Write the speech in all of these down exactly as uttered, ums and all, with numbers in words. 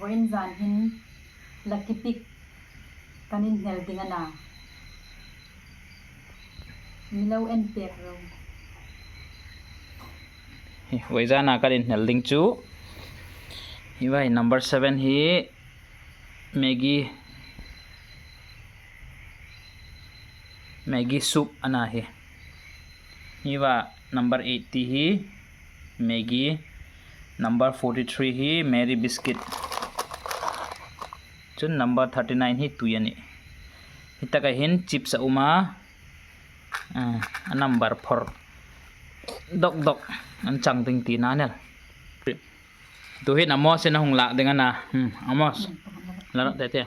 Injan hin la kepik kaninghel ding ana. Milo en pek ro. Hi, vaijan a kaninghel ding chu. Hi vai number seven hi Maggi. Maggi soup ana hi. Hi va number eighty hi Maggi. Number forty-three hi Marie biscuit. Chun number thirty-nine hi tui ani. Hita kahin chips a-um a. Ah, a number four. Dok dok. An chang ding ti nanel. Tuhin Amos in ahung lak ding ana. Hmm, Amos. Laro tete.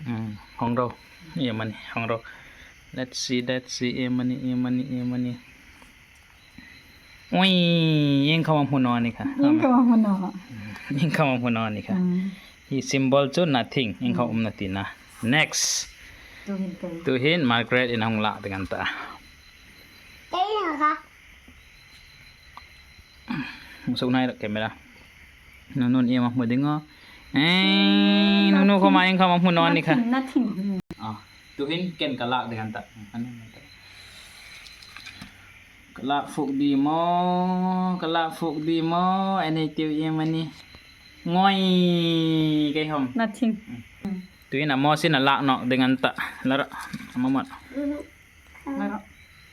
Hmm, hong ro. Iya mani, hong ro. Let's see, let's see. Iya mani, iya mani, iya mani. Ui, ingkam amuno ani ka. Ingkam amuno. Ingkam amuno ani ka. Hmm. Hi symbol chu nothing. Ingkam Hmm. um nati na. Next. Tuhin kai. Tuhin Margaret in ahung lak ding anta. Kai na ka. Masuk nai camera. Nunu ni mah muding o. Eh, nunu ko main ka mah munon ni ka. Nothing, nothing. Ah, tuhin ken kalak ding anta. Kalak fuk di mo, kalak fuk di mo, ene tiu ye mani. Ngoi, kai hom. Nothing. Tuhin Amos in alak nok ding anta. Lara, Amos. Maro.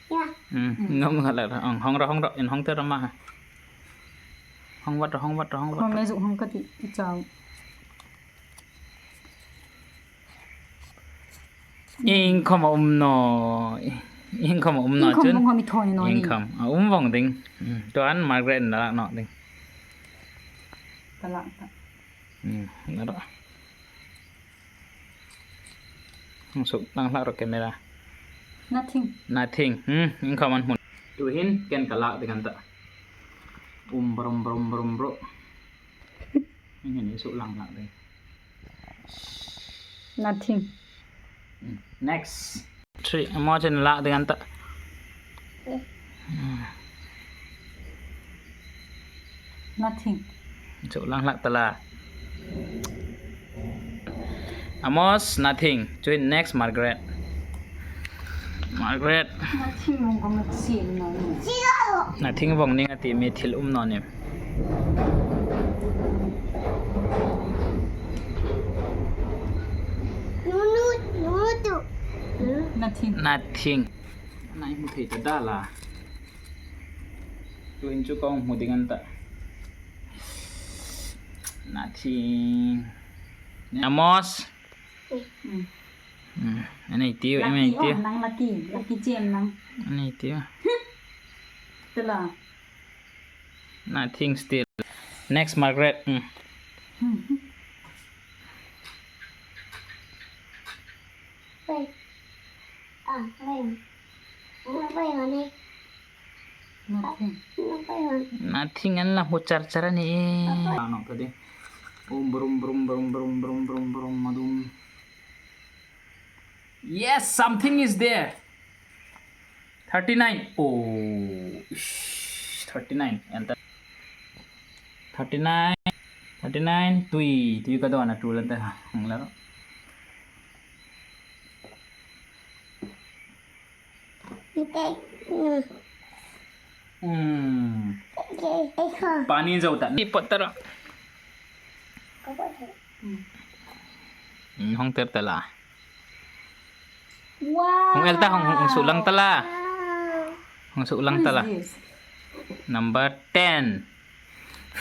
Ya. Hmm, ngam ngalar. Hong, hong ro, hong ro, in hong ter ma ha. Hong vat ro, hong vat ro, hong vat ro. Hong me ju hong kati, ichau. Ingkam aumno. Ingkam aumno Ingkam chun. Hong hong mi thoi no ni. Ingkam. Ah, um vong ding. Hmm, tuan Margaret na nok ding. Kalak ta. Hmm, naro. Masuk tang lak ro camera. Nothing. Nothing. Hmm, ingkam amun. Tuhin ken kalak ding anta. Um brum brum brum bro. Ini ni su lang lak ding. Nothing. Hmm. Next. Three, Amos in lak ding anta. Nothing. Su lang lak tala. Amos, nothing. Chuin next, Margaret. Margaret. Nothing mong kong nagsin na. Nothing vong ning ati me thil um no nim. Nunu, nunu tu. Nothing. Nothing. Nai mu thei ta dala. Tuhin chu kong mu ding anta. Nothing. Amos. Hmm. Hmm. Anai tiu, anai Lucky, tiu. Oh, nang lucky. Lucky gem nang. Anai tiu. Tela. Nothing still. Next, Margaret. Hmm. Hmm. Wait. Ah, wait. Ano ba yun eh? Nothing. Ano ba yun? Nothing, an la huchar char ni. Ano tadi? Um, brum, brum, madum. Yes, something is there. Thirty-nine. Oh, ish, thirty-nine. Enter. Thirty-nine. Thirty-nine. Tui. Tui ka do ana tu lanta. Hong laro. Ite. Hmm. Hmm. Ite. Ite. Pani jauta. Ni potara. Apa tu? Hmm, hong ter tala. Wow. Hong el ta, hong, hong, hong sulang tala. Wow. Hong sulang tala. What is this? Number ten.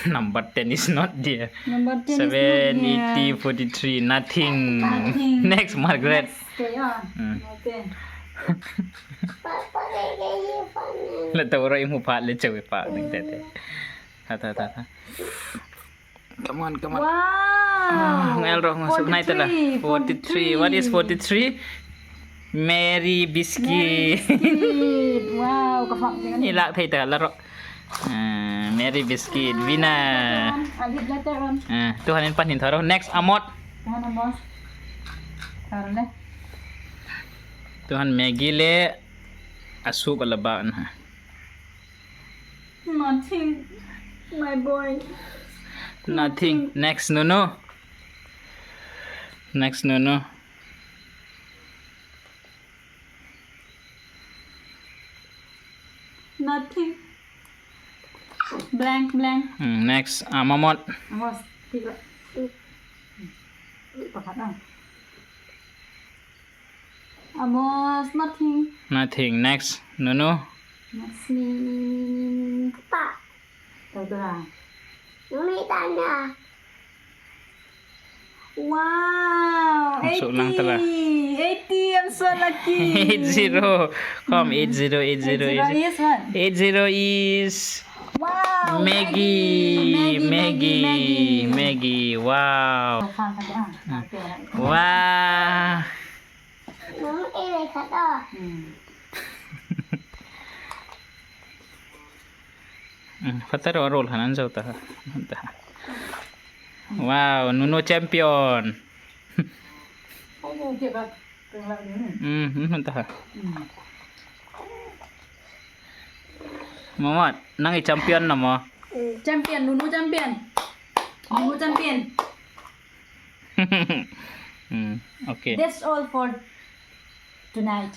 Number ten is not there. Number ten is not here. Seven, eighty, forty-three, nothing. Nothing. Next, Margaret. Next, kaya. Hmm. Okay. Papa, kaya, kaya, kaya. Le tawra imu pa le chawi pa ding tete. Ha, ha, ha, ha. Come on, come on. Wow. Ah, ngal rong masuk nai tala. Forty-three, forty-three. Forty-three. What is forty-three? Marie biscuit. Marie biscuit. Wow, kafak dengan ilak thai tala ro. Ah, Marie biscuit, winner. Adit later on. Ah, tuhan in pan hin tharo. Next, Amos. Tuhan Amos. Tharo le. Tuhan Maggi le asu kalaba na. Nothing, my boy. Nothing. Next, Nunu. Next, Nunu. Nothing. Blank, blank. Hmm, next, ah, Momot. Amos, tiga. Pakat na. Amos, nothing. Nothing. Next, Nunu. Next, ni, ni, ni, ni, ni. Apa? Tahu tu lah. Nunu tanya. Wow, masuk lang telah. Eighty. Eighty, I'm so lucky. Eight zero. Kom, eight zero, eight zero, eight zero. Eight zero is what? Eight zero is Wow, Maggi, Maggi, Maggi, Maggi, Maggi. Maggi. Wow. Tuh, kan, kan, ah. Hmm. Oke, oke. Wah. Mama, eh, kata. Hmm. Hmm, kata ro roll hanan jauh tah. Tah. Wow, Nunu champion. Ayo, dia bak, tengah ini. Hmm, hmm, tah. Hmm. Momot, nang i champion na mo? Champion, Nunu champion. Nunu champion. Hmm, okay. That's all for tonight.